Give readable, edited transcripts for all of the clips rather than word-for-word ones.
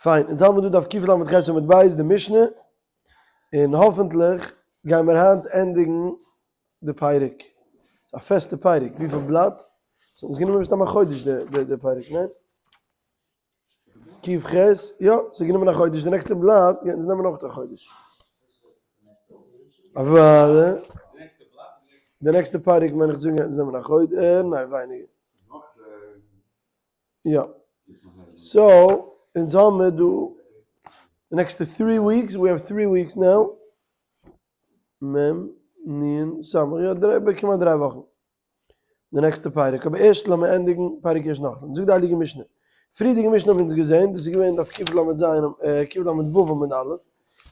פיין, אונז האלט מיר דא דף קל"ח עמוד ב', די משנה, און האפענטליך גייען מיר היינט ענדיגן די פרק. א פעסטע פרק, וויפיל בלאט? ס'האט אונז גענומען מסתם א חודש די די פרק, ניין? ק"ח, יא, ס'האט גענומען א חודש, די נעקסטע בלאט גייט אונז נעמען אויך א חודש. אוודאי. די נעקסטע פרק מיין איך זאגן גייט אונז נעמען א חודש, ניין ווייניגער. יא. so, אונז האמיר דא די נעקסטע three weeks, we have three weeks now, מ, נ, ס, יא דריי, כמעט דריי וואכן. די נעקסטע פרק, אבער ערשט לאמיר ענדיגן פרק יש נאכדעם. זאגט די הייליגע משנה, פריערדיגע משנה האבן אונז געזען, דאס איז געווען דף קל"ז, קל"ו עמוד א',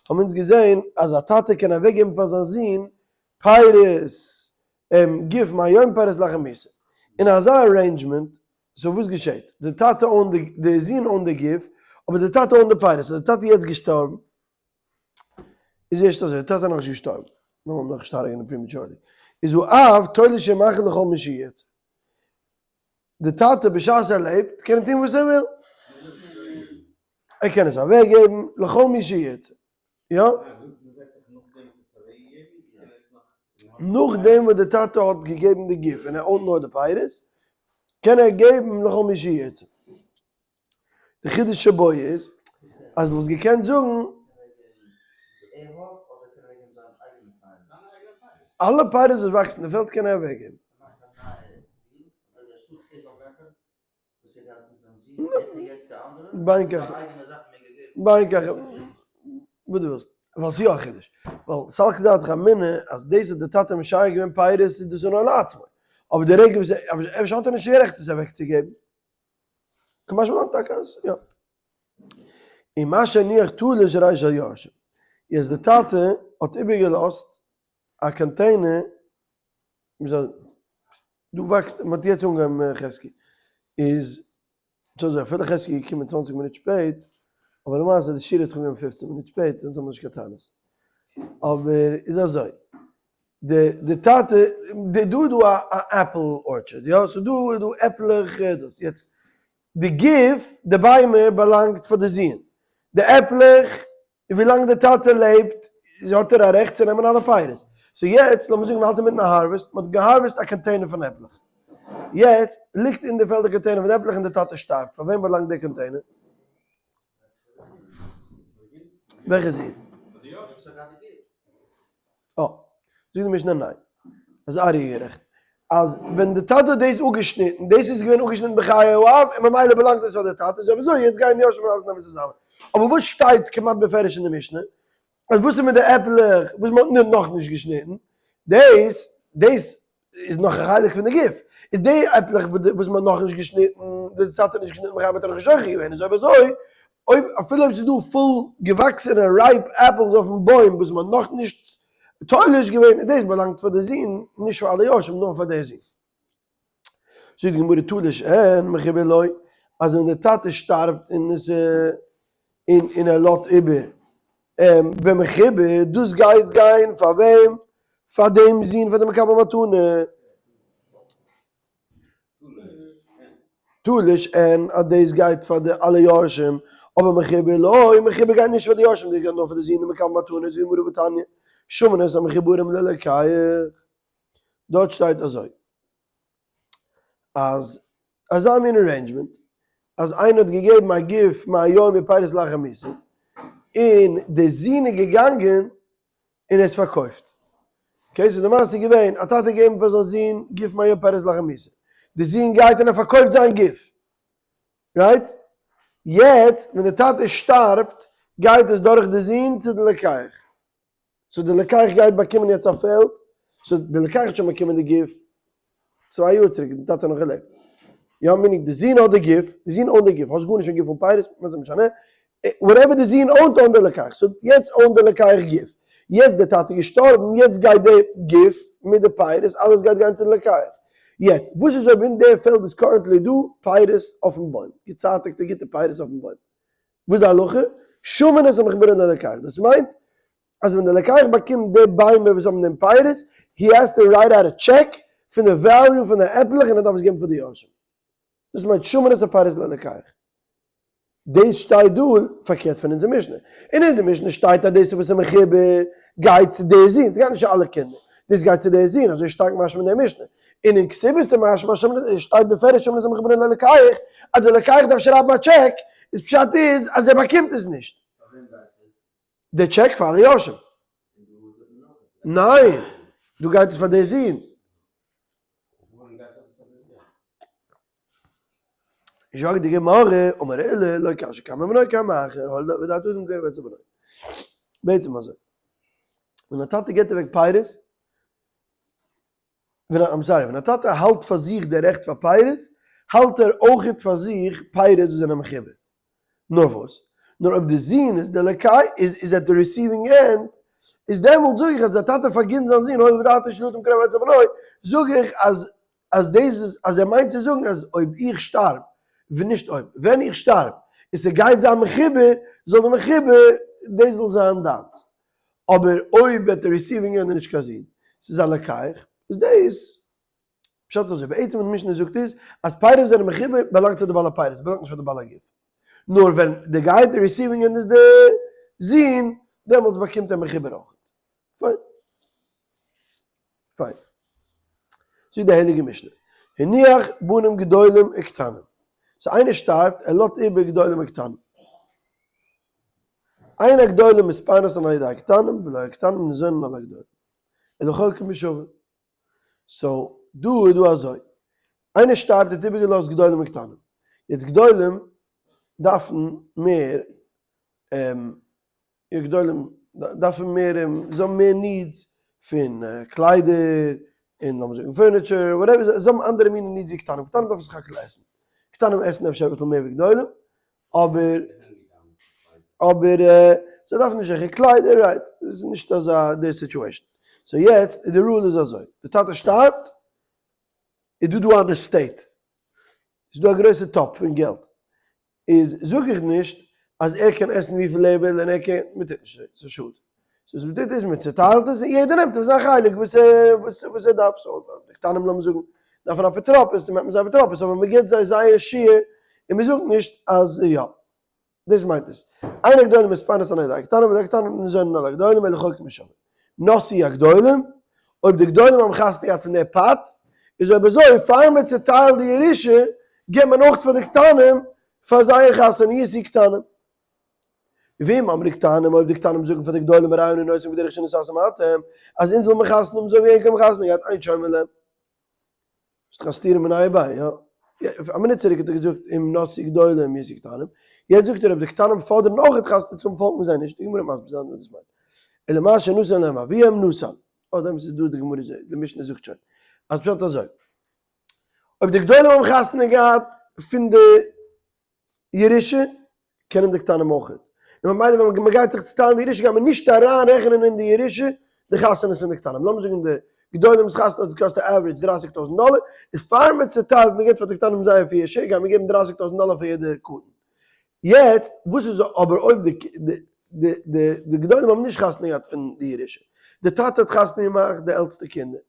האבן אונז געזען אז א טאטע קען אוועקגעבן פאר זיין זון פירות גוף מהיום פירות לאחר מיתה. אין אזא arrangement, so וואס געשעט? די טאטע own די, די זון own די גוף, אבער די טאטע own די פירות, so די טאטע איז יעצט געשטארבן, איז ערשט אזוי, די טאטע איז נאכנישט געשטארבן, נאר מ'האט נאכנישט הרג'נען prematurely, איז האב תולש ומאכיל לכל מי שירצה. די טאטע בשעת ער לעבט קען ער טון וואס ער וויל, ער קען עס אוועקגעבן לכל מי שירצה. יא? נאכדעם וואס די טאטע האט געגעבן די גוף און ער own ט נאר די פירות, קען ער געבן לכל מי שירצה. די חידוש שבו איז, אז דו וואלסט געקענט זאגן, אלע פירות וואס וואקסן אין די פעלד קען ער אוועקגעבן. בין כך בין כך וואס דו ווילסט, ווייל ס'איז יא א חידוש, ווייל סלקא דעתך אמינא אז דאס האט די טאטע משער געווען פירות איז דאס נאר לעצמו, אבער די רגע וואס ער, אפשר האט ער נישט די רעכט עס אוועקצוגעבן, קא משמע לן טאקע אז יא. און מה שהניח תלוש הרי של יורשים, יעצט די טאטע האט איבערגעלאזט א container, דא וואקסט, מען האט יעצט אנגעהויבן חזקי, איז אזוי אפילו חזקי איז געקומען צוואנציג מינוט שפעט, אבער למעשה די שיעור האט זיך אנגעהויבן פופצן מינוט שפעט, אונז האבן נישט קיין טענות. אבער איז אזוי, די די טאטע, דא איז דא א apple orchard, יא, ס'איז דא איז דא עפלעך דאס, יעצט די גוף, די ביימער באלאנגט פאר די זוהן, די עפלעך און ווילאנג די טאטע לעבט האט ער א רעכט צו נעמען אלע פירות. so יעצט לאמיר זאגן מ'האלט אינמיטן א harvest, מ'האט גע harvest א container פון עפלעך. יעצט ליגט אין די פעלד א container פון עפלעך און די טאטע שטארבט, פאר וועם באלאנגט די container? וועלכע זון? אה, זאגט די משנה ניין. איז אריה גערעכט. אז ווען די טאטע האט דאס אפגעשניטן, דאס איז געווען אפגעשניטן בחיי האב, און ממילא באלאנגט עס פאר די טאטע, איז אויב אזוי יעצט גייען די יורשים און אלעס נעמען צוזאמען. אבער וואס שטייט כמעט בפירוש אין די משנה? אז וואס איז מיט די עפלעך וואס מען האט נאכנישט געשניטן? דאס, דאס איז נאך א חלק פון די גוף. איז די עפלעך וואס מען האט נאכנישט געשניטן, וואס די טאטע האט נישט געשניטן בחייו האט ער נאכנישט זוכה געווען, איז אויב אזוי, אויב אפילו אויב ס'איז דא פול געוואקסענע ripe apples אויפן בוים וואס מען האט נאכנישט תולש געווען, איז דאס באלאנגט פאר די זון, נישט פאר אלע יורשים נאר פאר די זון. זאגט די גמרא תלוש אין מחובר לא, אז ווען די טאטע שטארבט און עס און און ער לאזט איבער במחובר, דאס גייט גיין פאר וועם? פאר דעם זון פאר די מקבל מתנה. תלוש אין אז דאס גייט פאר די אלע יורשים, אבער מחובר לא, מחובר גייט נישט פאר די יורשים, דאס גייט נאר פאר די זון די מקבל מתנה, זאגט די גמרא והתניא, שמין את המחוברים ללוקח, דארט שטייט אזוי, אז אזא מין arrangement, אז איינער האט געגעבן א גוף מהיום ופירות לאחר מיתה, און די זון איז געגאנגען און ער האט פארקויפט. okay, so די מעשה איז געווען, א טאטע האט געגעבן פאר זיין זון גוף מהיום פירות לאחר מיתה. די זון גייט און ער פארקויפט זיין גוף. right? יעצט ווען די טאטע שטארבט, גייט עס דורך די זון צו די לוקח. so די לוקח גייט באקומען יעצט א פעלד, so די לוקח האט שוין באקומען די גוף צוויי יאר צוריק, די טאטע האט נאך געלעבט. יא meaning די זון האט די גוף, די זון own ט די גוף, האסט גארנישט פון גוף אן פירות, מה זה משנה, whatever די זון own ט own ט די לוקח, so יעצט own ט די לוקח גוף, יעצט די טאטע געשטארבן, יעצט גייט די גוף מיט די פירות, אלעס גייט גיין צו די לוקח. יעצט וואס איז אויב אין די פעלד איז currently דא פירות אויפן בוים, געצייטיגטע גוטע פירות אויפן בוים, וואס די הלכה? שמין את המחוברים ללוקח, דאס מיינט אז ווען די לוקח באקומט די ביימער וואס האבן דעם פירות, he has to write out a check פון די value פון די עפלעך און ער דארף עס געבן פאר די יורשים. דאס מיינט שמין את הפירות ללוקח. דאס שטייט דא פארקערט פון אונזער משנה. אין אונזער משנה שטייט אז דאס וואס איז מחובר גייט צו די זון, ס'גייט נישט צו אלע קינדער, דאס גייט צו די זון, אזוי שטארק משמע אין די משנה. און אין כתובות איז משמע אז שטייט בפירוש שם איז מחובר ללקח, אז די לוקח דארף שרייבן א טשעק, איז פשט איז אז ער באקומט עס נישט. די טשעק פאר אלע יורשים. ניין, דא גייט עס פאר די זון. זאגט די גמרא, אמר עולא, לא קשיא קמא בנו קמא אחר, הואיל ודעת אדם קרוב אצל בנו. בעצם אזוי, ווען א טאטע געבט אוועק פירות, ווען א, I'm sorry, ווען א טאטע האלט פאר זיך די רעכט פאר פירות, האלט ער אויכעט פאר זיך פירות וואס זענען מחובר. נאר וואס? נאר אויב די זון איז די לוקח, איז איז at the receiving end, איז דעמאלט זאג איך אז די טאטע פארגינט זיין זון, הואיל ודעתו של אדם קרובה אצל בנו, זאג איך אז אז דאס איז אז ער מיינט צו זאגן אז אויב איך שטארב, נישט אויב, ווען איך שטארב, און ס'גייט זיין מחובר, זאל די מחובר, דאס זאל זיין דיינס. אבער אויב at the receiving end איז נישט קיין זון, ס'איז א לוקח, איז דאס פשט אזוי, בעצם וואס די משנה זאגט איז, אז פירות זענען מחובר באלאנגט פאר די בעל הפירות, באלאנגט נישט פאר די בעל הגוף. נאר ווען די גייט די receiving end איז די זון, דעמאלטס באקומט ער מחובר אויך. פיין. פיין. זאגט די הייליגע משנה, הניח בנים גדולים וקטנים. so איינער שטארבט, ער לאזט איבער גדולים וקטנים. אין הגדולים מתפרנסין על ידי הקטנים, ולא הקטנים ניזונין על הגדולים. אלא חולקין בשווה. so דא איז דא אזוי, איינער שטארבט האט איבערגעלאזט גדולים און קטנים, יעצט גדולים דארפן מער, גדולים דארפן מער, זיי האבן מער needs פון קליידער און לאמיר זאגן furniture whatever, זיי האבן אנדערע מיני needs ווי קטנים, קטנים דארפן סך הכל עסן, קטנים עסן אפשר אביסל מער ווי גדולים, אבער אבער זיי דארפן נישט זיכער קליידער right, דאס איז נישט אזא די situation. so יעצט די rule איז אזוי, די טאטע שטארבט איז דא דא אן estate, איז דא א גרויסע טאפ פון געלט, איז זאג איך נישט אז ער קען עסן וויפיל ער וויל און ער קען, מען טוט נישט אזוי, ס'איז א שאד. so וואס מען טוט איז מען צוטיילט עס און יעדער נעמט אויף זיין חלק וואס ער וואס ער דארף, so די קטנים לאמיר זאגן דארפן אפוטרופוס, נעמט מען זיי אפוטרופוס, אבער מען גיבט זיי זייער שיעור און מען זאגט נישט אז יא. דאס מיינט עס. אין הגדולים מתפרנסין על ידי הקטנים ולא הקטנים ניזונין על הגדולים אלא חולקין בשווה. נשאו הגדולים, אויב די גדולים האבן חתונה געהאט פון די פת, איז אויב אזוי פאר מען צוטיילט די ירושה גיבט מען אויך פאר די קטנים פאר זייער חתונה ישאו קטנים. ואם אמרו קטנים, אויב די קטנים זאגן פאר די גדולים הרי אנו נושאים בדרך שנשאתם אתם, אז אונז וויל מען חתונה האבן אזוי ווי ענק האבן חתונה געהאט, אין שומעין להם. ס'איז דאך א סתירה מיניה וביה, יא? א מינוט צוריק האט ער געזאגט אם נשאו גדולים ישאו קטנים, יעצט זאגט ער אויב די קטנים פאדערן אויך חתונה צו האבן פאלגט מען זיי נישט, די גמרא וועט מסביר זיין וואס דאס מיינט. אלא מה שנתן להם אביהם נתן. אוי דעמאלטס איז דא די גמרא, די משנה זאגט שוין אז פשט אזוי, אויב די גדולים האבן חתונה געהאט פון די ירושה קענען די קטנים אויך. און ממילא ווען מען גייט זיך צוטיילן די ירושה גייט מען נישט אריין רעכענען אין די ירושה די חתונות פון די קטנים. לאמיר זאגן די גדולים'ס חתונה האט געקאסט א average דרייסיג טויזנט דאלער, איז פאר מען צוטיילט מען געבט פאר די קטנים זייער fair share גייט מען געבן דרייסיג טויזנט דאלער פאר יעדע קטן. יעצט וואס איז אבער אויב די די די די גדולים האבן נישט חתונה געהאט פון די ירושה, די טאטע האט חתונה געמאכט די עלטסטע קינדער,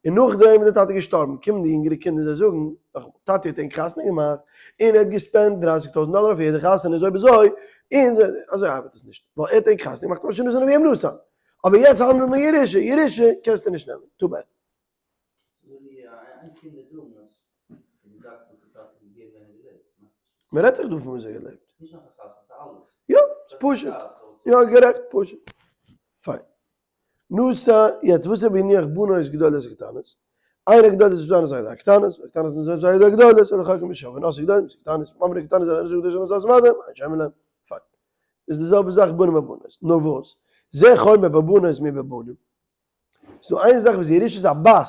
און נאכדעם איז די טאטע געשטארבן, קומען די יונגערע קינדער זיי זאגן, נאכאמאל, טאטי האט ענק חתונה געמאכט, און ער האט געספענדט דרייסיג טויזנט דאלער אויף יעדע חתונה, איז אויב אזוי, און זיי, אזוי ארבעט עס נישט, ווייל ער האט ענק חתונה געמאכט, משא נתן אביהם נתן, אבער יעצט האנדלט מען ירושה, ירושה קענסטו נישט נעמען, too bad. מען רעדט דאך דא פון וואס ער געלעבט. יא, ס'איז פשוט. יא, גערעכט, פשוט. פיין. נשא, יעצט וואס איז בהניח בנות גדולות וקטנות? אין הגדולות מתפרנסות על ידי הקטנות, והקטנות ניזונות על ידי הגדולות, אלא חולקין בשווה, נשאו גדולות וקטנות, אמרו קטנות הרי אנו נושאין בדרך שנשאתם אתם, אין שומעין להם. פיין. איז די זעלבע זאך בנים ובנות. נאר וואס? זה חומר בבנות מבבנים. ס'איז דא איין זאך וואס ירושת הבת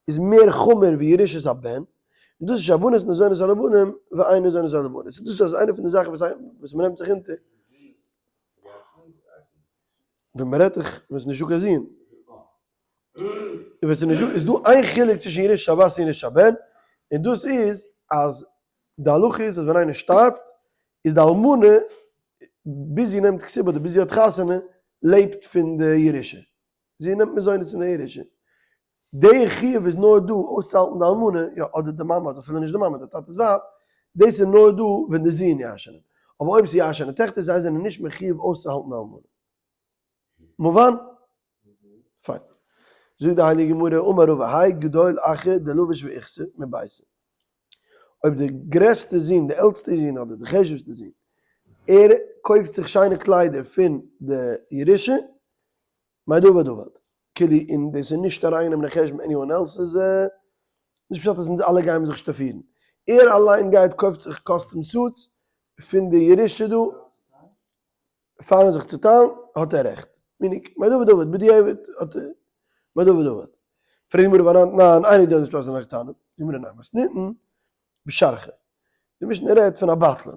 איז מער חמור ווי ירושת הבן, און דאס איז שהבנות ניזונות על הבנים ואין ניזונות על הבנות. דאס איז איינע פון די זאכן וואס מ'נעמט זיך אונטער. ווען מען רעדט דאך ווען ס'איז נישטא קיין זון. און ווען ס'איז נישטא, איז דא איין חילוק צווישן ירושת הבת און ירושת הבן, און דאס איז אז די הלכה איז אז ווען איינער שטארבט איז די אלמנה ביז זי נעמט כתובה אדער ביז זי האט חתונה לעבט פון די ירושה, זי נעמט מזונות פון די ירושה. די חיוב איז נאר דא אויסצוהאלטן די אלמנה, יא, אדער די מאמע, אדער אפילו נישט די מאמע, די טאטע'ס ווייב, דאס איז נאר דא ווען די זון ירש'נען. אבער אויב ס'איז ירש'ענע טעכטער זיי זענען נישט מחיוב אויסצוהאלטן די אלמנה. מובן? פיין. זאגט די הייליגע גמרא, אמר רבא האי גדול אחר דלבש ואיכסה מביתיה. אויב די גרעסטע זון, די עלטסטע זון אדער די חשוב'סטע זון, ער קויפט זיך שיינע קליידער פון די ירושה, מאי דעבד עבד. כאילו און דאס איז נישט אריינגענומען אין חשבון anyone else's, נישט פשט אז אונז אלע גייען זיך שטאפירן. ער אליין גייט קויפט זיך custom suits פון די ירושה דא. פארן זיך צוטיילן האט ער רעכט. meaning, מאי דעבד עבד, בדיעבד האט ער, מאי דעבד עבד. פרעגט די גמרא והא אנן תנן, אין גדולים מתפרנסין על הקטנים. די גמרא ניין, מתניתין בשרכא. די משנה רעדט פון א בטלן.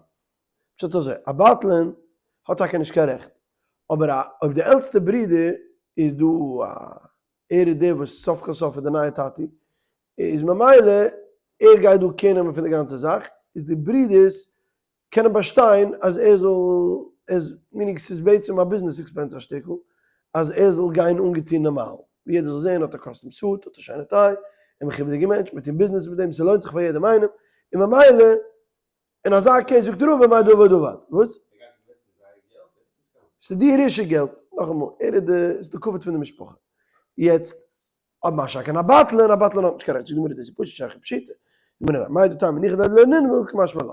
פשט אזוי, א בטלן האט טאקע נישט קיין רעכט, אבער א אויב די עלטסטע ברודער איז דא א ער איז דער וואס סוף כל סוף איז די נייע טאטי, איז ממילא ער גייט דא care נעמען פון די גאנצע זאך, איז די ברודערס קענען באשטיין אז ער זאל, ער meaning ס'איז בעצם א business expense א שטיקל, אז ער זאל גיין אנגעטון נארמאל, ווי יעדער זאל זען האט א custom suit, האט א שיינע tie, א מכובד'יגע מענטש, מען טוט ביזנעס מיט אים, ס'לוינט זיך פאר יעדעם איינעם, און ממילא אין אזא case זאגט רבא מאי דעבד עבד, וואס? ס'איז די ירושה געלט, נאכאמאל, ער איז די, ס'איז די כבוד פון די משפחה, יעצט אויב מה שאין כן א בטלן, א בטלן האט נישט קיין רעכט, זאגט די גמרא דאס איז פשוט שייך פשיטא, די גמרא ניין, מהו דתימא ניחא דלא לינוול קא משמע לן,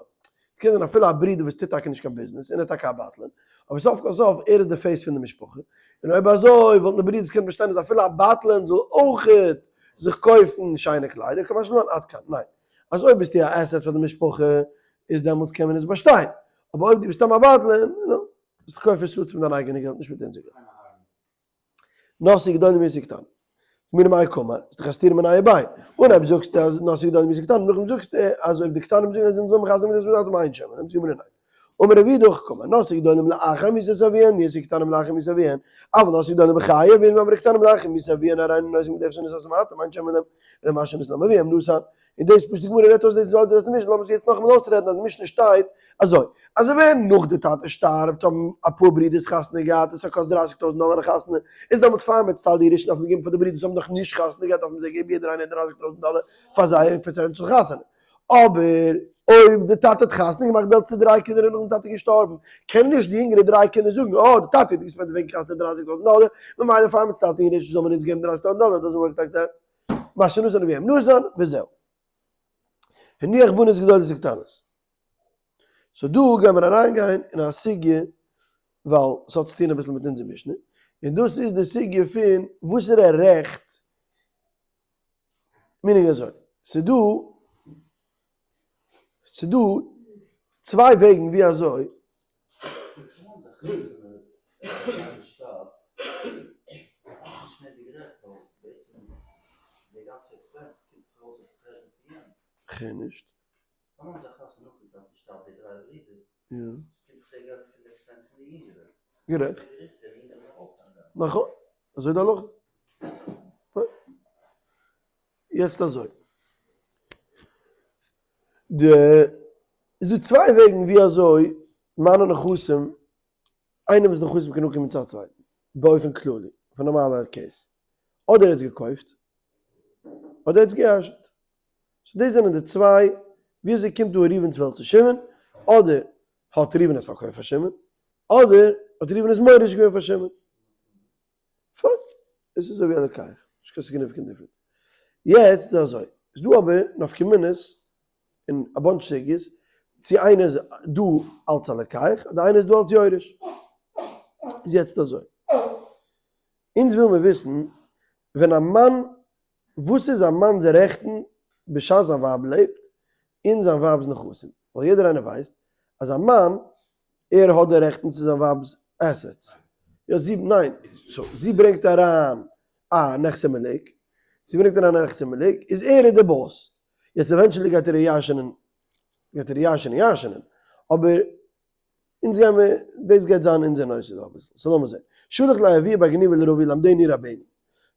ס'קען זיין אפילו א ברודער וואס טוט טאקע נישט קיין ביזנעס און ער איז טאקע א בטלן, אבער סוף כל סוף ער איז די face פון די משפחה, און אויב אזוי וואלטן די ברודערס געקענט באשטיין אז אפילו א בטלן זאל אויכעט זיך קויפן שיינע קליידער, קא משמע לן עד כאן, ניין, אז אויב ביסטו א asset פאר די משפחה איז דעמאלטס קען מען עס באשטיין, אבער אויב דו ביסט סתם א בטלן, נו, זאלסטו קויפן suits מיט דיין אייגענע געלט נישט מיט אונזער געלט. נשיא גדולים מיתה קטנה. מיר מאי קאמר, איז דאך א סתירה מיניה וביה. אנהייב זאגסטו אז נשיא גדולים מיתה קטנה, נאכדעם זאגסטו אז אויב די קטנים זאגן אז אונז האבן חתונה מיט דאס מיינט שוין, דעם זאגט מען ניין. אמר רב יהודה הכי קאמר, נשיא גדולים לאחר מיתת אביהן, נשיא קטנים לאחר מיתת אביהן, אבל נשיא גדולים בחיי אביהן ואמרי קטנים לאחר מיתת אביהן הרי אינן נושאים בדרך שנשאתם מעתה, מיינט שוין מיט דעם אלא מה שנתנה להם אביהם נתן. און דאס פשוט די גמרא רעדט אויס דאס זאל די משנה, לאמיר זיך יעצט נאכאמאל אויסרעדן אז די משנה שטייט אזוי, אז ווען נאך די טאטע שטארבט האבן אפאר ברידערס חתונה געהאט און ס'קאסט דרייסיג טויזנט דאלער א חתונה, איז דעמאלטס פאר מען צוטיילט די ירושה דארף מען געבן פאר די ברידערס וואס האבן נאך נישט חתונה געהאט דארף מען זיי געבן יעדער איינער דרייסיג טויזנט דאלער פאר זייער potential חתונה. אבער אויב די טאטע האט חתונה געמאכט די עלטסטע דריי קינדער און נאכדעם די טאטע איז געשטארבן, קענען נישט די יונגערע דריי קינדער זאגן אה די טאטע האט גע spend ט וועגן חתונה דרייסיג טויזנט דאלער, ממילא פאר מען צוטיילט די ירושה זאל מען אונז געבן דרייסיג טויזנט דאלער, doesn't work like that. מה שנתן אביהם נתן, וזהו. הניח בנות גדולות וקטנות. so דא גייען מיר אריינגיין אין א סוגיא, ווייל ס'האט צוטון אביסל מיט אונזער משנה, און דאס איז די סוגיא פון וואסערע רעכט, meaning אזוי, ס'דא, ס'דא צוויי וועגן ווי אזוי כ'הער נישט. גערעכט. נכון. אזוי די הלכה. יעצט אזוי. די, איז דא צוויי וועגן ווי אזוי מיינע נכסים, איינעמס נכסים קען אנקומען צו א צווייטן, באופן כללי, אויף א נארמאלע case. אדער ער האט עס געקויפט, אדער ער האט עס געירשנט. so דאס זענען די צוויי, ווי אזוי קומט דא ראובן'ס פעלד צו שמעון, אדער האט ראובן עס פארקויפט פאר שמעון, אדער האט ראובן עס מוריש געווען פאר שמעון. פיין, עס איז אזוי ווי א לוקח, נישט קיין significant difference. יעצט איז אזוי, איז דא אבער נפקא מינה'ס אין א bunch סוגיות, צו איינער איז דא אלץ א לוקח, אדער איינער איז דא אלץ יורש. איז יעצט אזוי, אונז וויל מיר וויסן, ווען א מאן, וואס איז א מאנ'ס רעכטן בשעת זיין ווייב לעבט, אין זיין ווייב'ס נכסים, ווייל יעדער איינער ווייסט אז א מאן ער האט די רעכטן צו זיין ווייב'ס assets, יא זי, ניין, so זי ברענגט אריין א נכסי מלוג, זי ברענגט אריין א נכסי מלוג, איז ער איז די boss, יעצט eventually גייט ער איר ירש'ענען, גייט ער איר ירש'ענען ירש'ענען, אבער אונז גייען מיר, דאס גייט זיין אונזער נושא דא אביסל, so לאמיר זען, שלח ליה אבוה בר גניבא לרבי למדני רבינו,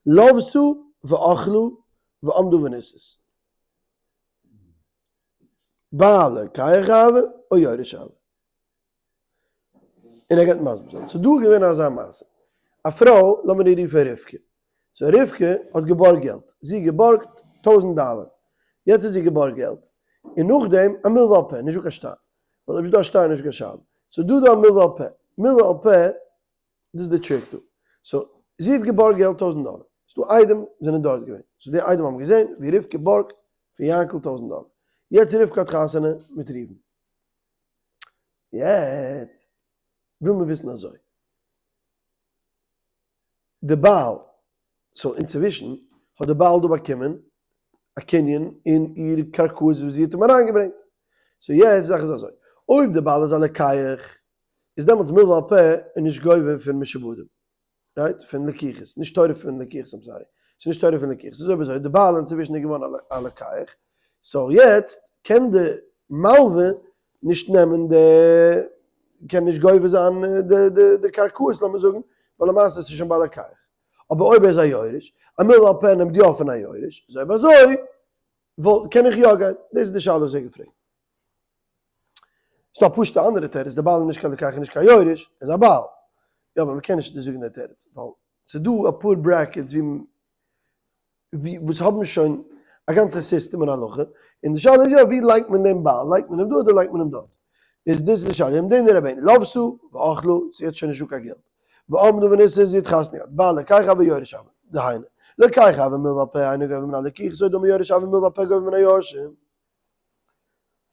לבתה ואכלה ועמדה ונישאת. בעל לוקח הוה או יורש הוה. און ער גייט מסביר זיין. ס'איז דא געווען אזא מעשה. א פרוי, לאמיר איר רופן רבקה. so רבקה האט געבארגט געלט. זי האט געבארגט טויזנט דאלער. יעצט האט זי געבארגט געלט. און נאכדעם א מלוה על פה, נישט דא קיין שטר. ווייל אויב איז דא א שטר איז נישט קיין שאלה. סאו דא דא א מלוה על פה, מלוה על פה, דאס איז די trick דא. So זי האט געבארגט געלט 1000 דאלער. ס'דא עדים זענען דארט געווען. So די עדים האבן געזען ווי רבקה בארגט פון יענקל 1000 דאלער. יעצט רבקה האט חתונה מיט ראובן. יעצט וויל מען וויסן אזוי. די בעל, so אינצווישן האט די בעל דא באקומען א קנין אין איר קרקעות וואס זי האט אים אריינגעברענגט. So יעצט די זאך איז אזוי, אויב די בעל איז א לוקח, איז דעמאלטס מלוה על פה און נישט גובה פון משועבדים, right? פון לקיחות, נישט תורה פון לקיחות, I'm sorry, ס'איז נישט תורה פון לקיחות, איז אויב אזוי די בעל אינצווישן איז געווארן א לוקח, so יעצט קען די מלווה נישט נעמען די, קען נישט גובה זיין די קרקעות לאמיר זאגן, ווייל למעשה איז עס שוין בעל לוקח. אבער אויב ער איז א יורש, א מלווה על פה נעמט יא פון א יורש, איז אויב אזוי קען איך יא גיין? דאס איז די שאלה וואס ער האט געפרעגט. ס'דא א פשוטע אנדערע תירוץ, דער בעל איז נישט קיין לוקח און נישט קיין יורש, ער איז א בעל. יא, אבער מ'קען נישט זאגן דער תירוץ, ווייל ס'איז דא אפאר brackets ווי וואס האבן שוין א גאנצע סיסטעם אין הלכה, און די שאלה איז יא, ווי לייגט מען דעם בעל? לייגט מען אים דא אדער לייגט מען אים דארט? איז דאס די שאלה. דעם רבינו, לבתה ואכלה, ס'איז יעצט שוין נישטא קיין געלט. ועמדה ונישאת, זי האט חתונה געהאט. בעל לוקח הוי יורש הוי. דהיינו, לוקח הוי מלוה על פה אינו גובה מן הלקיחות, או דלמא יורש הוי מלוה על פה גובה מן היורשים.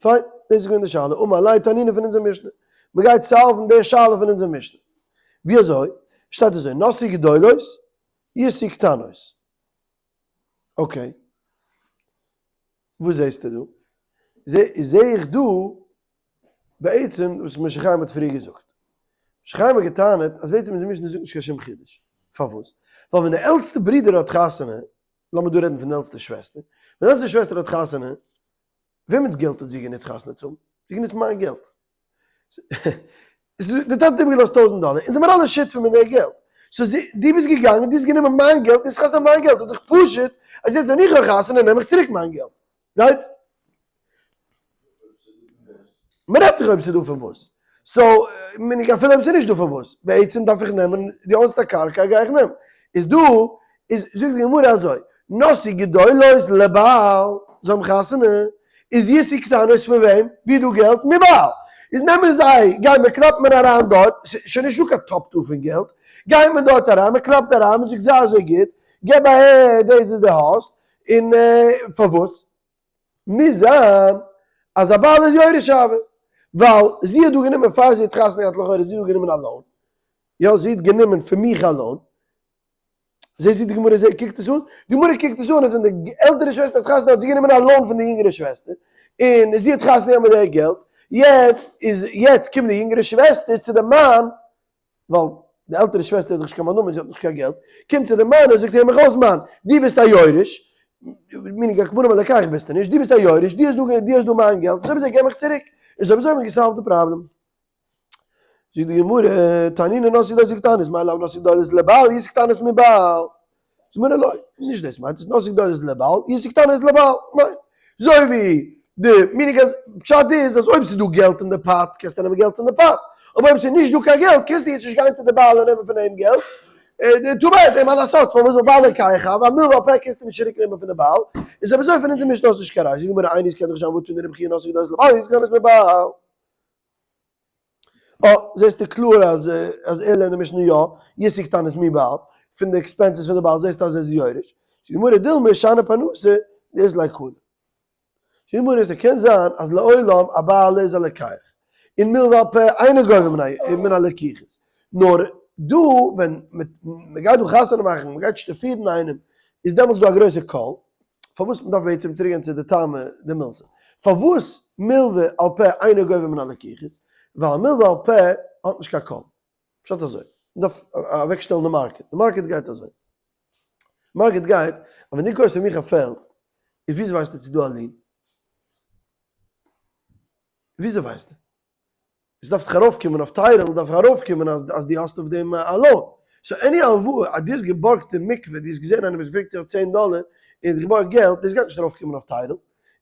פיין, דאס איז געווען די שאלה. אמר ליה תנינא פון אונזער משנה. מען גייט solve ן די שאלה פון אונזער משנה. ווי אזוי? שטייט אזוי, נשאו גדולות, ישאו קטנות. Okay. וואס זעסטו דא? זע איך דא בעצם וואס משה חיים האט פריער געזאגט. משה חיים האט געטענה'ט אז בעצם אונזער משנה זאגט נישט קיין שום חידוש. פארוואס? ווייל ווען די עלטסטע ברודער האט חתונה, לאמיר דא רעדן פון די עלטסטע שוועסטער, ווען די עלטסטע שוועסטער האט חתונה, וועמענס געלט האט זי גענוצט חתונה צו האבן? זי האט גענוצט מיין געלט. די טאטע האט איבערגעלאזט 1000 דאלער, אונז זעמיר אלע שותפים אין די געלט. So זי, דו ביסט געגאנגען, דו האסט גענומען מיין געלט, דו האסט חתונה מיין געלט, איז דאך פשוט אז יעצט ווען איך האב חתונה נעם איך צוריק מיין געלט. Right? מ'רעדט דאך אויב ס'איז דא פון וואס. So, מיין איך אפילו אויב ס'איז נישט דא פון וואס, בעצם דארף איך נעמען די own סט א קרקע גיי איך נעמען. איז דא, איז זאגט די גמרא אזוי, נשאו גדולות לבעל, זיי האבן חתונה, איז ישאו קטנות פון וועם? ווי איז דא געלט? מבעל. איז נעמען זיי, גייען מען קלאפט מען אריין דארט, ס'איז שוין נישטא קיין טאפ דא פון געלט, גייט מען דארט אריין, מען קלאפט אריין, מען זאגט זיי אזוי גוט, געב אהער דאס וואס דו האסט, און פארוואס? מוז זיין אז א בעל איז יורש הוי, ווייל זי האט דא גענומען פאר זי האט חתונה געהאט לכאורה זי האט דא גענומען א loan, יא זי האט גענומען פון מיך א loan, זעסט ווי די גמרא זעט קוקט עס אן? די גמרא קוקט עס אן אז ווען די עלטערע שוועסטער האט חתונה האט זי גענומען א loan פון די יונגערע שוועסטער, און זי האט חתונה געהאט מיט די געלט, יעצט איז יעצט קומט די יונגערע שוועסטער צו די מאן, ווייל די עלטערע שוועסטער האט דאך נישט קיין מאן, זי האט נישט קיין געלט, קומט צו די מאן און זאגט הער מיך אויס מאן, דו ביסט א יורש, meaning א קבורה מלקח ביסטו נישט, דו ביסט א יורש, דו האסט דא דו האסט דא מיין געלט, אזוי אזוי געב מיך צוריק, און אזוי אזוי האט מען גע solve ט די פראבלעם. זאגט די גמרא, תנינא נשאו גדולות קטנות, מאי לאו נשאו גדולות לבעל, ישאו קטנות מבעל. זאגט די גמרא לא, נישט דאס מיינט עס, נשאו גדולות לבעל, ישאו קטנות לבעל, ניין. אזוי ווי די meaning אז פשט איז אז אויב ס'איז דא געלט אין די pot קענסטו נעמען געלט פון די pot, אבער אויב ס'איז נישט דא קיין געלט קענסטו יעצט נישט גיין צו די בעל און נעמען פון אים געלט, too bad, אין מה לעשות, פארוואס ווייל בעל לוקח הוי, מלוה על פה קענסטו נישט צוריק נעמען פון די בעל, איז אויב אזוי פון אונזער משנה האסטו נישט קיין ראיה, זאגט די גמרא איני עס קען דאך נישט זיין והא תני רבי חייא נשאו גדולות לבעל ישאו קטנות מבעל. אה, זעסטו קלאר אז אז ער לערנט די משנה יא, ישאו קטנות מבעל, פון די expenses פון די בעל זעסטו אז ער איז יורש. זאגט די גמרא דילמא שאני פרנסה דאית ליה קלא. זאגט די גמרא ס'קען זיין אז לעולם א בעל איז א לוקח, און מלוה על פה אינו גובה מן הלקיחות, נאר דא ווען מ'גייט דא חתונה מאכן, מ'גייט שטאפירן איינעם, איז דעמאלטס דא א גרויסע קול, פארוואס מ'דארף בעצם צוריק גיין צו די טעמא דמילתא, פארוואס מלוה על פה אינו גובה מן הלקיחות, ווייל מלוה על פה האט נישט קיין קול, פשט אזוי, מ'דארף אוועק שטעלן די market, די market גייט אזוי, market גייט אז ווען דו קויפסט פון מיך א פעלד, איז וויאזוי ווייסטו צו דא א lien? וויאזוי ווייסטו? עס דארף דאך ארויפקומען אויף title דארף ארויפקומען אז אז דו האסט אויף דעם א loan. So any הלוואה אז דו האסט געבארגט אין מקווה, דו האסט געזען איינער וואס פרעגט זיך אויף 10 דאלער און האט געבארגט געלט, דאס גייט נישט ארויפקומען אויף title.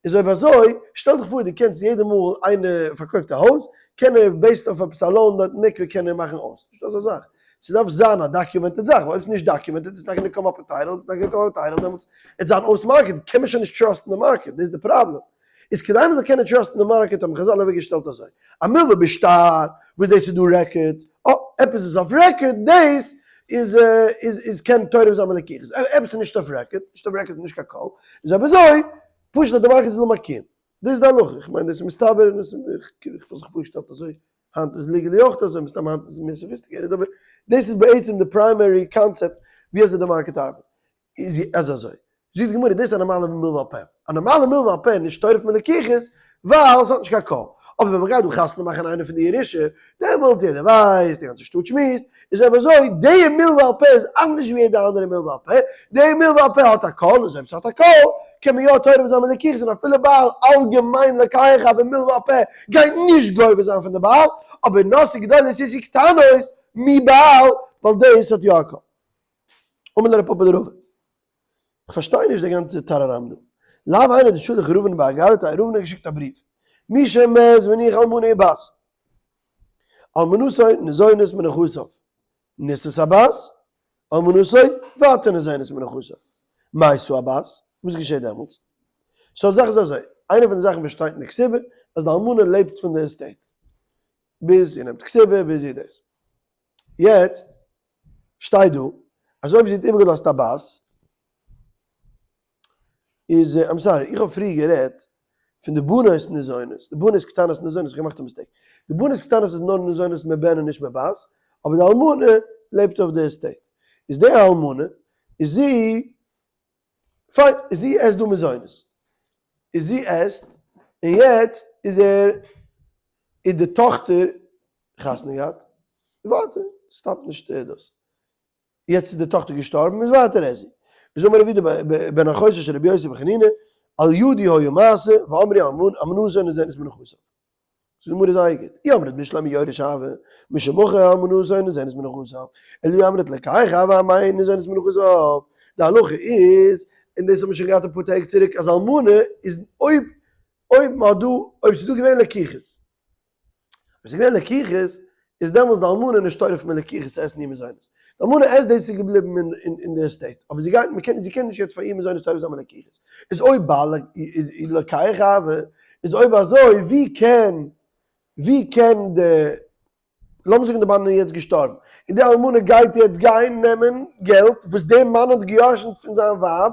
איז אויב אזוי, שטעל דיך פאר דו קענסט יעדע מאל איינער פארקויפט א הויז, קען ער based אויף עפעס א loan דארט אין מקווה קען ער מאכן אויס. נישטא אזא זאך. ס'דארף זיין א documented זאך, ווייל אויב ס'איז נישט documented איז not gonna come up title, not gonna come up title דעמאלטס וועט זיין אויס market, קען מען שוין נישט trust ן די market, דאס איז די פראבלעם. איז כדי מ'זאל קענען trust ן די market האבן חזל אוועק געשטעלט אזוי, א מלווה בשטר וואס דאס איז דא records, אה, עפעס איז אויף record דאס איז איז איז קען תורם זיין מלקוחות, עפעס איז נישט אויף record, נישט אויף record איז נישט קיין קול, איז אויב אזוי פשוט אז די market איז לא מקים, דאס איז די הלכה, איך מיין דאס איז מסתבר און עס איך וואלט זיך פארגעשטעלט אזוי, היינט איז legally אויך אזוי, מסתם היינט איז מער sophisticated, אבער דאס איז בעצם די primary concept ווי אזוי די market ארבעט. איז אז אזוי זאגט די גמרא דאס איז א נארמאלע מלווה על פה, א נארמאלע מלווה על פה נישט טורף מלקוחות ווייל עס האט נישט קיין קול, אבער ווען מען גייט דא חתונה מאכן איינער פון די ירושה דעמאלטס יעדער ווייסט, די גאנצע שטאט שמועסט, איז אויב אזוי די מלווה על פה איז אנדערש ווי יעדע אנדערע מלווה על פה, די מלווה על פה האט א קול, איז אויב עס האט א קול קען מען יא טורף זיין מלקוחות און אפילו בעל אלגעמיין לוקח אבער מלווה על פה גייט נישט גובה זיין פון די בעל, אבער נשיא גדולות ישיא קטנות מבעל ווייל דאס האט יא א קול. אמר ליה רב פפא לרבא, איך פארשטיי נישט די גאנצע טאראראם דא. לאו היינו דשלח ראובן באגרתא, ראובן האט געשיקט א בריוו, מי שמת והניח אלמנה ובת, אלמנתו ניזונת מנכסיו, נישאת הבת, אלמנתו ווייטער ניזונת מנכסיו, מתה הבת, וואס געשעט דעמאלטס? so די זאך איז אזוי, איינע פון די זאכן וואס שטייט אין די כתובה, אז די אלמנה לעבט פון די estate, ביז זי נעמט כתובה, ביז זי דאס. יעצט שטייט דא אז אויב זי האט איבערגעלאזט א בת איז, I'm sorry, איך האב פריער גערעדט פון די בנות ניזונות, די בנות קטנות ניזונות, איך האב געמאכט א mistake, די בנות קטנות איז נאר ניזונות מבן און נישט מבת, אבער די אלמנה לעבט אויף די estate, איז די אלמנה איז זי, פיין, איז זי עסט דא מזונות, איז זי עסט, און יעצט איז ער, איז די טאכטער חתונה געהאט, און ווייטער, stop ט נישט דאס. יעצט איז די טאכטער געשטארבן, איז ווייטער עסט זי. איז אמר רב יהודה בן אחותו של רבי יוסי בן חנינא, על ידי היה מעשה, ואמרו אלמנתו ניזונת מנכסיו. זאגט די גמרא זייער גוט, אי אמרת בשלמא יורש הוה, משמכר אלמנתו ניזונת מנכסיו, אלא אי אמרת לוקח הוה אמאי ניזונת מנכסיו. די הלכה איז, און דאס האט מען שוין געהאט אפאר טעג צוריק, אז אלמנה איז אויב אויב מען האט דא, אויב ס'איז דא געווען לקיחות, אויב ס'איז געווען לקיחות, איז דעמאלטס די אלמנה נישט טורף מלקוחות עסן איר מזונות. די אלמנה עסט דאס איז געבליבן אין די estate, אבער זי גייט, מ'קען, זי קען נישט יעצט פאר איר מזונות טורף זיין מלקוחות. איז אויב בעל איז לוקח הוה, איז אויב אזוי ווי קען, ווי קען די לאמיר זאגן די מאן איז יעצט געשטארבן, און די אלמנה גייט יעצט גיין נעמען געלט וואס די מאן האט געירשנט פון זיין ווייב,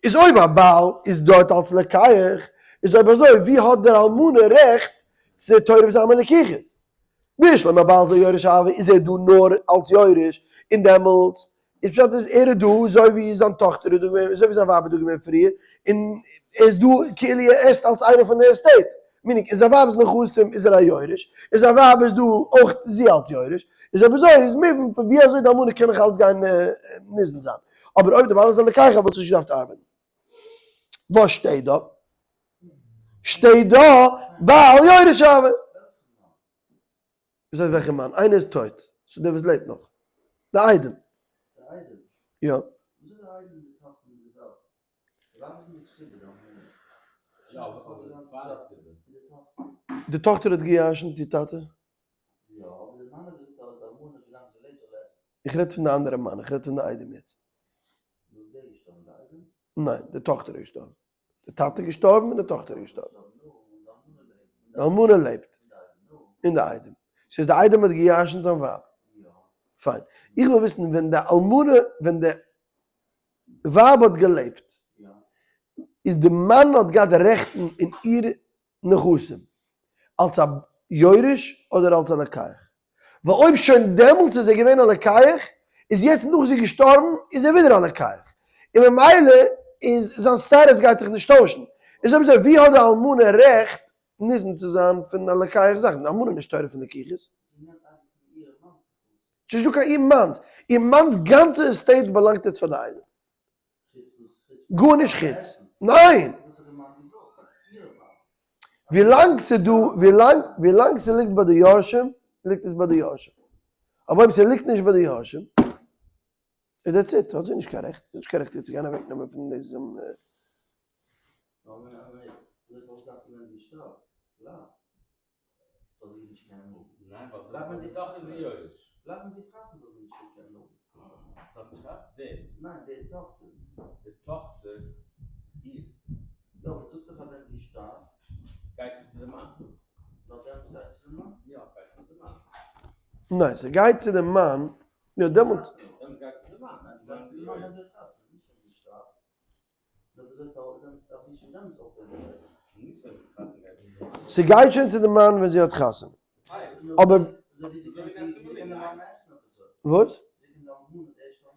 איז אויב א בעל איז דארט אלס לוקח, איז אויב אזוי ווי האט דער אלמנה רעכט צו טורף זיין מלקוחות? בשלמא בעל זה יורש הוה איז ער דא נאר אלס יורש, און דעמאלטס איז פשט אז ער איז דא אזוי ווי זיין טאכטער איז דא געווען, אזוי ווי זיין ווייב איז דא געווען פריער, און ער איז דא כאילו ער עסט אלס איינער פון די estate, meaning אין זיין ווייב'ס נכסים איז ער א יורש, און זיין ווייב איז דא אויך זי אלס יורש, איז אויב אזוי איז מובן פון ווי אזוי די אלמנה קען נאך אלס גיין ניזון זיין, אבער אויב די בעל איז א לוקח וואלט עס נישט געדארפט ארבעטן. וואס שטייט דא? שטייט דא בעל יורש הוה. וויאזוי וועלכע מאן? איינער איז טויט, ס'איז דער וואס לעבט נאך. די איידעם. די איידעם? יא. וויאזוי די איידעם איז די טאכטער מיט די וועלט? די ווייב איז אין די כתובה די אלמנה. יא אבער פאר די כתובה. די טאכטער האט געירשנט איר טאטע? יא אבער די מאן האט געזאגט אז די אלמנה ווי לאנג זי לעבט זאל עסן. איך רעד פון די אנדערע מאן, איך רעד פון די איידעם יעצט. נו ווער איז געשטארבן די איידעם? ניין, די טאכטער איז געשטארבן. די טאטע איז געשטארבן און די טאכטער איז געשטארבן. די אלמנה לעבט. און די איידעם. ס'איז די איידעם האט געירשנט זיין ווייב. פיין. איך וויל וויסן ווען די אלמנה, ווען די ווייב האט געלעבט, איז די מאן האט געהאט רעכטן אין איר נכסים, אלס א יורש אדער אלס א לוקח? ווייל אויב שוין דעמאלטס איז ער געווען א לוקח, איז יעצט נאך זי געשטארבן איז ער ווידער א לוקח, און ממילא איז זיין status גייט זיך נישט טוישן. איז אויב אזוי ווי האט די אלמנה רעכט ניזון צו זיין פון א לוקח זאכן? די אלמנה איז נישט טורף פון לקיחות. ס'נישט דא קיין איר מאנ'ס, איר מאנ'ס גאנצע estate באלאנגט יעצט פאר די איידעם. גארנישט חוץ. ניין! ווילאנג ס'דא, ווילאנג, ווילאנג ס'ליגט ביי די יורשים, ליגט עס ביי די יורשים. אבער אויב ס'ליגט נישט ביי די יורשים, איז that's it, האט זי נישט קיין רעכט, זי האט נישט קיין רעכט איר צו גיין אוועקנעמען פון דאס. זאל זי נישט קענען האבן. ניין ווייל גלייך ווען זי טאכטער איז די יורש. גלייך ווען זי חתונה זאל זי נישט קענען האבן. זי האט נישט חתונה? ווער? ניין די טאכטער. די טאכטער איז אירס. יא. יא, אבער זאגט דאך אז ווען זי שטארבט. גייט עס צו די מאן. נאר דעמאלטס גייט צו די מאן? יא, גייט עס צו די מאן. ניין, ס'גייט צו די מאן, יא דעמאלטס. דעמאלטס גייט צו די מאן. ניין, גייט צו די מאן ווען זי האט חתונה, נישט ווען זי שטארבט. נאר וויאזוי פארוואס דען דארף זי שוין דעמאלטס אויפהערן די נישט ווען זי האט חתונה גייט צו די מאן. ס'גייט שוין צו די מאן ווען זי האט חתונה. אבער. וואס?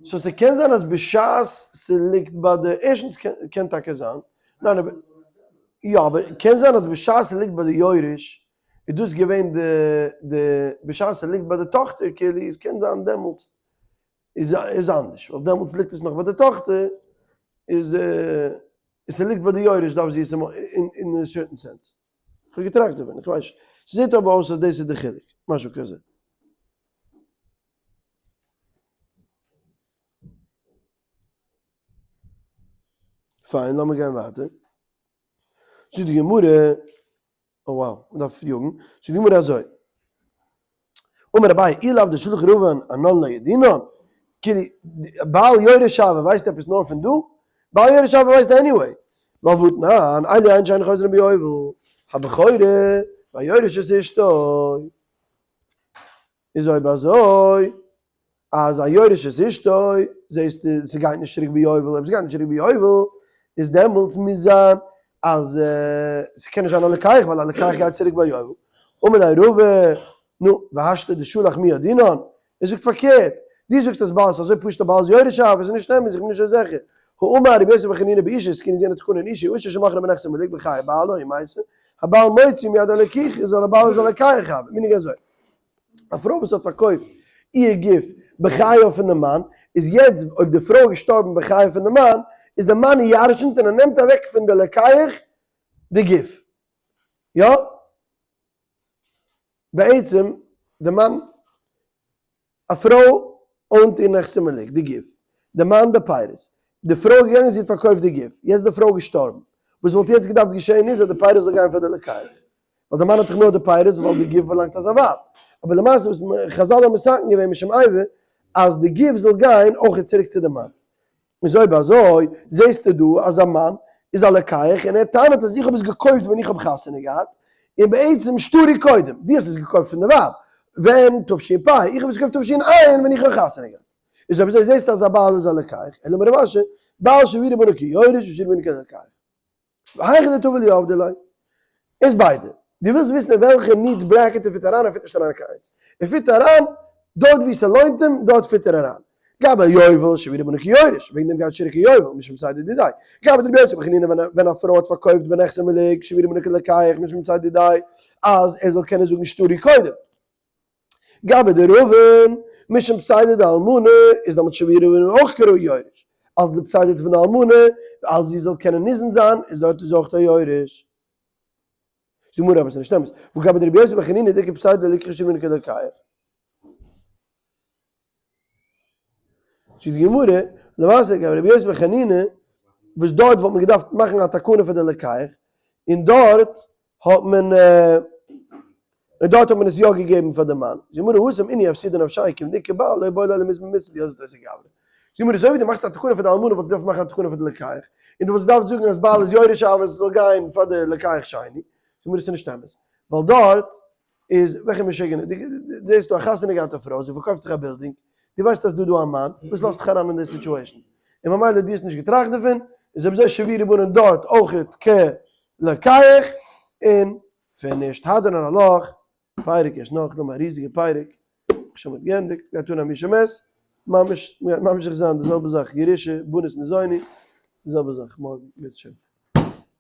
so ס'קען זיין אז בשעת ס'ליגט ביי די, ערשטנס קען טאקע זיין, ניין אבער, יא אבער קען זיין אז בשעת ס'ליגט ביי די יורש איז דאס געווען די די בשעת ס'ליגט ביי די טאכטער כאילו איז קען זיין דעמאלטס איז איז אנדערש ווייל דעמאלטס ליגט עס נאך ביי די טאכטער איז און ס'ליגט ביי די יורש דארף זי עס אין א certain sense. כ'האב געטראכט דערפון, איך ווייס נישט. ס'זעט אבער אויס אז דאס איז די חילוק, משהו כזה. פיין, לאמיר גיין ווייטער. זאגט די גמרא, oh wow, מ'דארף יאגן. זאגט די גמרא אזוי, אמר אביי, אי לאו דשלח רבין אנן לא ידעינן, כאילו, בעל יורש הוה ווייסט עפעס נאר פון דא? בעל יורש הוה ווייסט anyway, ווייל והתנן, אלו הן שאין חוזרין ביובל, הבכורה, והיורש את אשתו. איז אויב אזוי, אז היורש את אשתו, זעהסטו ס'גייט נישט צוריק ביובל, אויב ס'גייט נישט צוריק ביובל, איז דעמאלטס מוז זיין אז ס'קען נישט זיין א לוקח, ווייל א לוקח גייט צוריק ביובל. אמר ליה רבא, נו, והשתא דשלח מי ידעינן? ער זאגט פארקערט, דו זאגסט אז בעל איז אזוי פשוט א בעל איז יורש אב, עס איז נישט אמת, איך בין נישט אזוי זיכער. האמר רבי יוסי בר חנינא באשה התקינו זו תקנה אין אשה, אשה שמכרה בנכסי מלוג בחיי בעלה ומתה, הבעל מוציא מיד הלקיחה, זאל הבעל איז א לוקח אב, מיניג אזוי. א פרוי וואס האט פארקויפט איר גוף בחייו פון די מאן, איז יעצט אויב די פרוי איז געשטארבן בחייו פון די מאן, איז די מאן ירשנ'ט און ער נעמט אוועק פון די לוקח די גוף. יא? בעצם די מאן, א פרוי own ט איר נכסי מלוג, די גוף, די מאן די פירות, די פרוי איז געגאנגען זי האט פארקויפט די גוף, יעצט די פרוי איז געשטארבן, וואס וואלט יעצט געדארפט געשען איז אז די פירות זאל גיין פאר די לוקח, ווייל די מאן האט דאך נאר די פירות ווייל די גוף באלאנגט פאר זיין ווייב, אבער למעשה וואס חזל האבן מתקן געווען משום איבה אז די גוף זאל גיין אויך צוריק צו די מאן. איז אויב אזוי זעסטו דא אז א מאן איז א לוקח און ער טענה'ט אז איך האב עס געקויפט ווען איך האב חתונה געהאט, און בעצם שטרי קודם, דו האסט עס געקויפט פון די ווייב ווען תשפ, איך האב עס געקויפט תשע ווען איך האב חתונה געהאט. איז אויב אזוי זעסטו אז א בעל איז א לוקח, אלא אמר רב אשי, בעל שהעבירו בניו כיורש והשאירו בניו כלוקח. והיכא דתבא להו עבדי ליה. איז ביידע. דו ווילסט וויסן אין וועלכע neat bracket ער fit אריין, ער fit נישט אריין אין קיין איינס. ער fit אריין דארט וואו ס'לוינט אים, דארט fit ער אריין. גבי יובל שהעבירו בניו כיורש, וועגן דעם גייט צוריק אין יובל, משום פסיידא דידיה. גבי דרבי יוסי בר חנינא ווען א פרוי האט פארקויפט בנכסי מלוג שהעבירו בניו כלוקח משום פסיידא דידיה אז ער זאל קענען זאגן שטרי קודם. גבי דרבין, משום פסיידא דאלמנה, איז דעמאלט שהעבירו בניו אויך כיורש. אלס די פסיידא פון די אלמנה, אז זי זאל קענען ניזון זיין, איז דארט איז אויך א יורש. זאגט די גמרא אבער עס איז נישט אמת, והא גבי דרבי יוסי בר חנינא דאיכא פסיידא ליקרי שהעבירו בניו כלוקח. זאגט די גמרא, למעשה גבי רבי יוסי בר חנינא, וואס דארט וואלט מען געדארפט מאכן א תקנה פאר די לוקח, און דארט האט מען און דארט האט מען עס יא געגעבן פאר די מאן. זאגט די גמרא, התם אינהו אפסידא נפשייהו כיון דאיכא בעל לא בעי להו למזבן מצוה דיעז דאס איז גברא. זאגט די גמרא, אזוי ווי דו מאכסט א תקנה פאר די אלמנה וואלסטו געדארפט מאכן א תקנה פאר די לוקח, און דו וואלסט געדארפט זאגן אז בעל איז יורש אב עס זאל גיין פאר די לוקח שני. זאגט די גמרא, עס איז נישט אמת, ווייל דארט איז וועלכע משוגענער, דו זעסט דא א חתונה געהאטע פרוי, זי פארקויפט דיך א בילדינג, דו ווייסט אז דא דא א מאן, וואס לאזט דיך אריין אין די situation? און ממילא דו האסט נישט געטראכט דערפון, איז אויב אזוי שהעבירו בניו דארט אויכעט כלוקח, און finished. הדרן עלך, פרק יש נאך, נאך א ריזיגע פרק, שוין מ'האט געענדיגט, גייט אן א מי שמת, ממש, מ'גייט ממשיך זיין די זעלבע זאך, ירושה, בנות ניזוני, די זעלבע זאך מארגן, בעז ש.